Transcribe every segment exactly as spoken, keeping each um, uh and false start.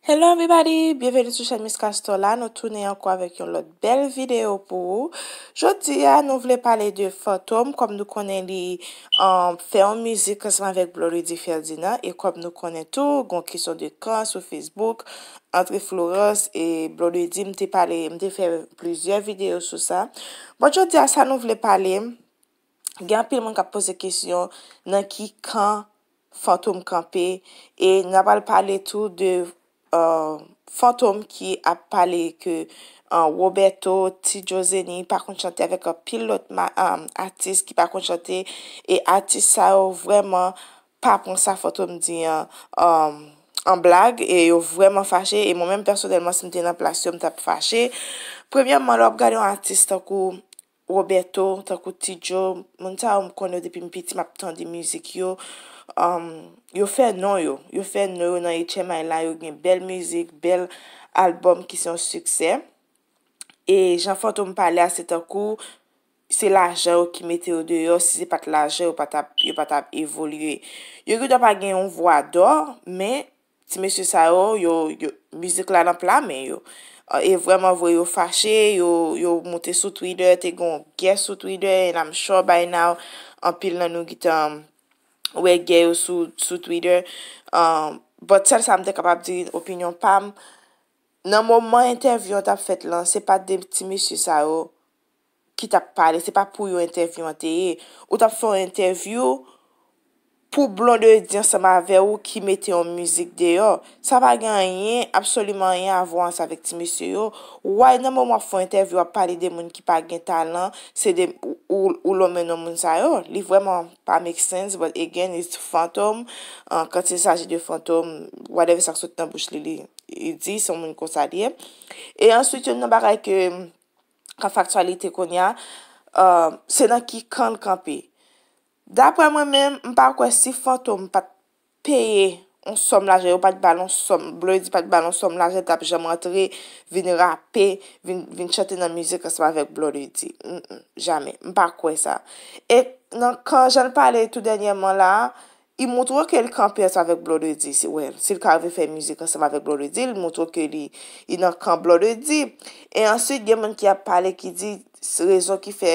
Hello everybody, byenveni sou chèn Miss Castor la. Nou tounen ankò avèk yon lòt bèl videyo pou ou. Jodi a, nou vle pale de Fantom, kòm nou konnen li um, fè yon mizik ansanm avèk Blondedy Ferdinand, e kòm nou konnen tou, gon kesyon de kan sou Facebook, antre Florence e Blondedy, m te pale, m te fè plizyè videyo sou sa. Bon, jodi a, sa nou vle pale, gen anpil moun k ap poze kesyon, nan ki kan Fantom kanpe, e n a pral pale tou de uh, Fantom ki ap pale ke uh, Roberto, Ti Joe Zeni pa konn chante avèk anpil lòt ma- um, atis ki pa konn chante, e atis sa yo vrèman pa pran sa Fantom di an um, an blag, e yo vrèman fache, e mwen menm pèsonèlman, si m te nan plas yo, m t ap fache. Premyèman, lè w ap gade yon atis tankou Roberto, tankou Ti Joe, moun sa yo m konnen yo depi m piti, m ap tande mizik yo. Um, yo fè non yo. Yo fè non yo nan H M I la, yo gen bèl mizik, bèl albòm ki se yon siksè. E jan Fantom pale a, se tankou se lajan yo ki mete yo deyò, si se pa t lajan, yo pa t ap, yo pa t ap evolye. Yo gendwa pa gen yon vwa dò, men ti mesye sa yo, yo, yo mizik la nan pla men yo. E vrèman vre, yo fache, yo, yo moute sou Twitter, te gen yon gè sou Twitter, and I'm sure by now, anpil nan nou gentan wè gè yo sou, sou Twitter. Um, but sèl sa m te kapab di, opinyon pa m, nan moman entèvyou an t ap fèt lan, se pa de ti mesye sa yo ki t ap pale, se pa pou yo entèvyou an te ye. Ou t ap fè yon entèvyou pou Blondedy ansanm avè ou ki mete yon mizik deyò. Sa pa gen anyen, absoliman anyen a vwa ansanm avèk ti mesye yo. Why nan moman w ap fè yon entèvyou, w ap pale de moun ki pa gen talan, se de ou, ou, ou lonmen non moun sa yo. Li vrèman pa make sense, but again, it's Fantom. Uh, quand il s'agit de Fantom, whatever sa k sot nan bouch li, li, li di, se yon moun konsa li ye. E answit, youn nan bagay ke k ap fè aktyalite kounye a, uh, se nan ki kan l kanpe. Daprè mwen menm, m pa kwè si Fantom pa t peye yon sòm lajan, yo pa t ba l yon sòm, Blondedy pa t ba l yon sòm lajan, l t ap janm antre, vin rape, vin, vin chante nan mizik ansanm avèk Blondedy. Mm, mm, jamè. M pa kwè sa. E nan kan jan l pale tou dènyèman la, li montre ke l kanpe ansanm avèk Blondedy. Si, well, si l ka rive fè mizik ansanm avèk Blondedy, li montre ke li, li nan kan Blondedy. E answit, gen moun ki ap pale ki di s- rezon ki fè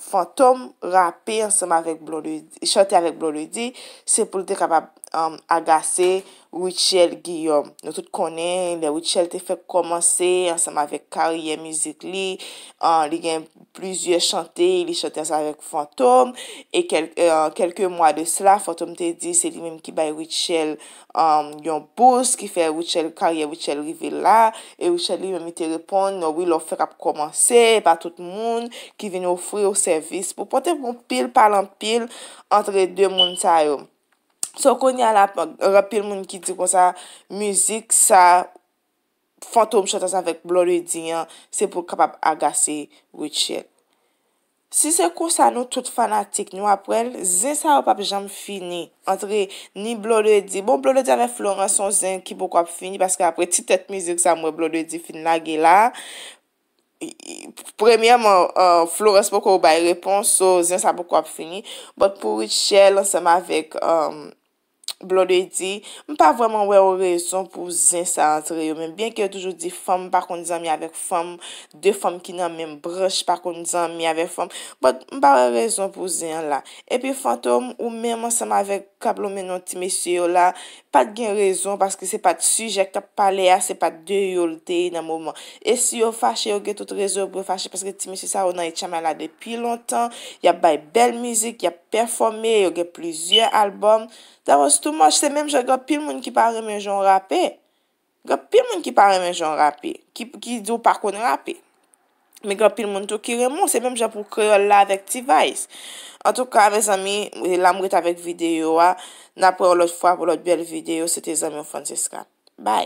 Fantom rape ansanm avèk Blondedy, chante avèk Blondedy, se pou l te kapab um, agase Rutshelle Guillaume. Nou tout konnen, lè Rutshelle te fèk kòmanse ansanm avèk karyè mizik li, uh, li gen plizyè chante, li chante ansanm avèk Fantom, e kèl- uh, kèlke mwa de sila, Fantom te di se li menm ki bay Rutshelle um, yon bous, ki fè Rutshelle, karyè Rutshelle rive la, e Rutshelle li menm li te reponn, non, wi, lè w fèk ap kòmanse, e pa tout moun ki vin ofri w sèvis pou pote yon pil pale anpil antre de moun sa yo. So, kounye a la, anpil moun ki di konsa, mizik sa, Fantom chante ansanm avèk Blondedy an, se pou l kapab agase Rutshelle. Si se konsa nou tout fanatik nou ap wè l, zen sa yo p ap janm fini. Antre ni Blondedy, bon, Blondedy avèk Florence se yon zen ki poko ap fini, paske apre ti tèt mizik sa m wè Blondedy fin lage la, i- i- premyèman, uh, Florence poko bay repons, so zen sa poko ap fini. But pou Rutshelle ansanm avèk um, Blondedy, m pa vrèman wè yon rezon pou zen sa antre yo menm. Byenke yo toujou di fanm pa konn zanmi avèk fanm, de fanm ki nan menm branch pa konn zanmi avèk fanm. But m pa wè rezon pou zen an la. Epi Fantom, ou menm ansanm avèk k ap lonmen non ti mesye yo la, pa t gen rezon paske se pa t sijè k t ap pale a, se pa t de yo l te ye nan moman. E si yo fache, yo gen tout rezon pou yo fache paske ti mesye sa yo nan H M I la depi lontan, y ap bay bèl mizik, y ap pèfòme, yo gen plizyè albòm. That was too much. Se menm jan gen anpil moun ki pa renmen jan w rape. Gen anpil moun ki pa renmen jan w rape, ki, ki di w pa konn rape. Men gen anpil moun tou ki renmen w. Se menm jan pou kreyòl la avèk T-Vice. Antouka, mezanmi, la m ret avèk videyo a. N ap wè yon lòt fwa pou lòt bèl videyo. Se te zanmi w Francesca. Bye.